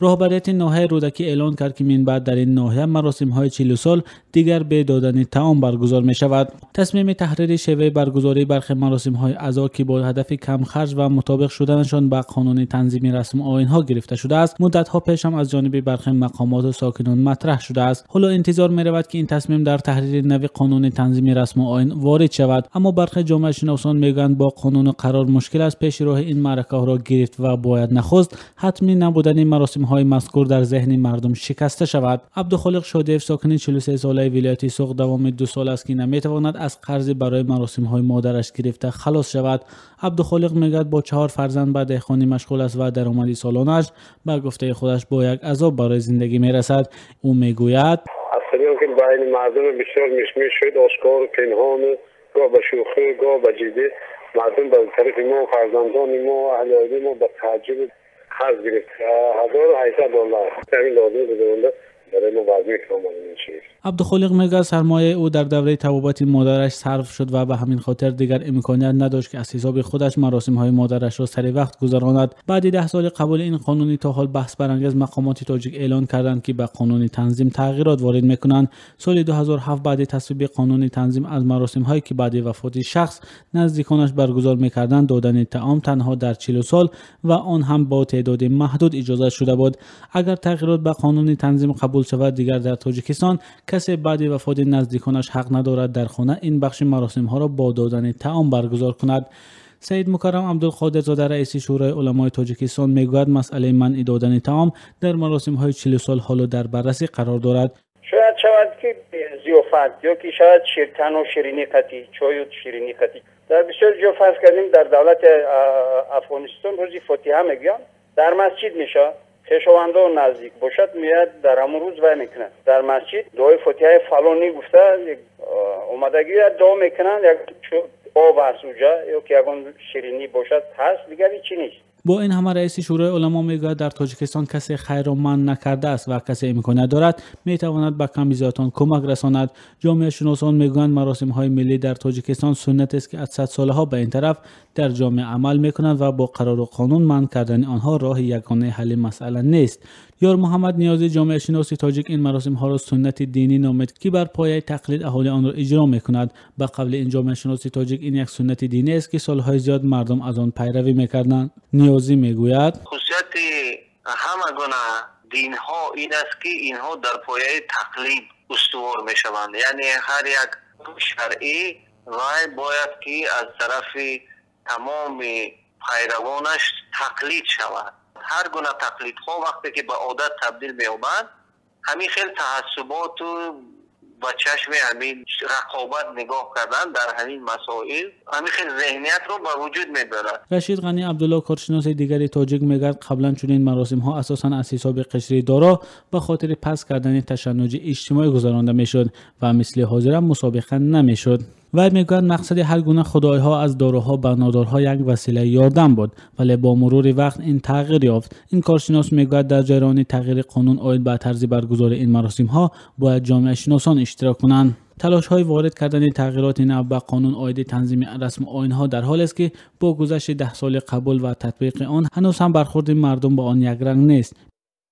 Роҳбарияти ноҳияи Рӯдакӣ эълон кард, ки минбаъд дар ин ноҳия маросимҳои 40 сол дигар бе додани таом баргузор мешавад. Тасмими таҳрири шеваи баргузории бархе маросимҳои азо, ки бо ҳадафи камхарҷ ва мутобиқ шуданашон ба қонуни танзими расму оинҳо гирифта шудааст, муддатҳо пеш ҳам аз ҷониби бархе мақомоту сокинон матраҳ шудааст. Ҳоло интизор меравад, ки ин тасмим дар таҳрири нави қонуни танзими расму оин ворид шавад. Аммо бархе ҷомеашиносон мегӯянд, бо қонуну қарор мушкил аст пеши роҳи ин маъракаҳоро гирифт ва бояд нахуст ҳатмӣ набудани маросимҳои мазкур дар зеҳни мардум шикаста шавад. Абдухолиқ Шодиев, сокини 43-солаи вилояти Суғд, давоми 2 сол аст, ки наметавонад аз қарзи барои маросимҳои модараш гирифта халос шавад. Абдухолиқ мегӯяд, бо чаҳор фарзанд ба деҳқонӣ машғул аст ва даромади солонааш, ба гуфтаи худаш, бо як азоб барои зиндагӣ мерасад. Ӯ мегӯяд: Аз ки байни мардум бисёр мишмиш шуд, ошкору пинҳону гоҳ ба шӯхӣ, гоҳ ба ҷиддӣ, мардум ба тарафи мо, фарзандони мо, аҳли оилаи мо ба тааҷҷуб қарз гирифт, 1800 доллар. Ҳамин лозим гузаронда барои мо вазмин омад ин чиз. Абдухолиқ мегӯяд, сармояи ӯ дар давраи табобати модараш сарф шуд ва ба ҳамин хотир дигар имконият надошт, ки аз ҳисоби худаш маросимҳои модарашро сари вақт гузаронад. Баъди 10 соли қабули ин қонуни то ҳол баҳсбарангез, мақомоти тоҷик эълон карданд, ки ба қонуни танзим тағйирот ворид мекунанд. Соли 2007, баъди тасвиби қонуни танзим, аз маросимҳое, ки баъди вафоти шахс наздиконаш баргузор мекарданд, додани таом танҳо дар 40 сол ва он ҳам бо теъдоди маҳдуд иҷозат шуда буд. Агар тағйирот ба қонуни танзим қабул шавад, дигар дар Тоҷикистон касе баъди вафоти наздиконаш ҳақ надорад дар хона ин бахши маросимҳоро бо додани таом баргузор кунад. Саид Мукаррам Абдулқодирзода, раиси Шӯрои уламои Тоҷикистон, мегӯяд, масъалаи манъи додани таом дар маросимҳои 40 сол ҳоло дар баррасӣ қарор дорад. Шояд шавад, ки зиёфат ё ки шавад ширтану ширинӣ қатӣ, чою ширинӣ қатӣ. Дар бисёр ҷо, фарз кардем, дар давлати Афғонистон рӯзи фотиҳа мегӯянд, дар масҷид мешавад. Хешовандон наздик бошад, меояд, дар ҳамон рӯз вай мекунад, дар масҷид дуои фотиҳаи фалонӣ гуфта, омадагӣ дуо мекунанд, як об аст уҷа ё ки ягон ширинӣ бошад, ҳаст, дигар ҳичи нест. Бо ин ҳама, раиси Шӯрои уламо мегӯяд, дар Тоҷикистон касе хайрро манъ накардааст ва касе имконият дорад, метавонад ба камбизоатон кӯмак расонад. Ҷомеашиносон мегӯянд, маросимҳои миллӣ дар Тоҷикистон суннатест, ки аз садсолаҳо ба ин тараф дар ҷомеа амал мекунанд ва бо қарору қонун манъ кардани онҳо роҳи ягонаи ҳалли масъала нест. Ёрмуҳаммад Ниёзӣ, ҷомеашиноси тоҷик, ин маросимҳоро суннати динӣ номид, ки бар пояи тақлид аҳолӣ онро иҷро мекунад. Ба қавли ин ҷомеашиноси тоҷик, ин як суннати динӣ аст, ки солҳои зиёд мардум аз он пайравӣ мекарданд. Ниёзӣ мегӯяд: Хусусияти ҳама гуна динҳо ин аст, ки инҳо дар пояи тақлид устувор мешаванд, яъне ҳар як шаръӣ вай бояд ки аз тарафи тамоми пайравонаш тақлид шавад. Ҳар гуна тақлидҳо вақте ки ба одат табдил меёбанд, ҳамин хел таассуботу ба чашми ҳамин рақобат нигоҳ кардан дар ҳамин масоил, ҳамин хел зеҳниятро ба вуҷуд мебарад. Рашид Ғанӣ Абдулло, коршиноси дигари тоҷик, мегӯяд, қаблан чунин маросимҳо асосан аз ҳисоби қишри доро ба хотири паст кардани ташаннуҷи иҷтимоӣ гузаронда мешуд ва мисли ҳозира мусобиқа намешуд. Вай мегӯяд, мақсади ҳар гуна худоиҳо аз дороҳо ба нодорҳо як василаи ёрдам буд, вале бо мурури вақт ин тағйир ёфт. Ин коршинос мегӯяд, дар ҷараёни тағйири қонун оид ба тарзи баргузории ин маросимҳо бояд ҷомеашиносон иштирок кунанд. Талошҳои ворид кардани тағйироти нав ба қонун оиди танзими расму оинҳо дар ҳолест, ки бо гузашти 10 соли қабул ва татбиқи он ҳанӯз ҳам бархурди мардум ба он якранг нест.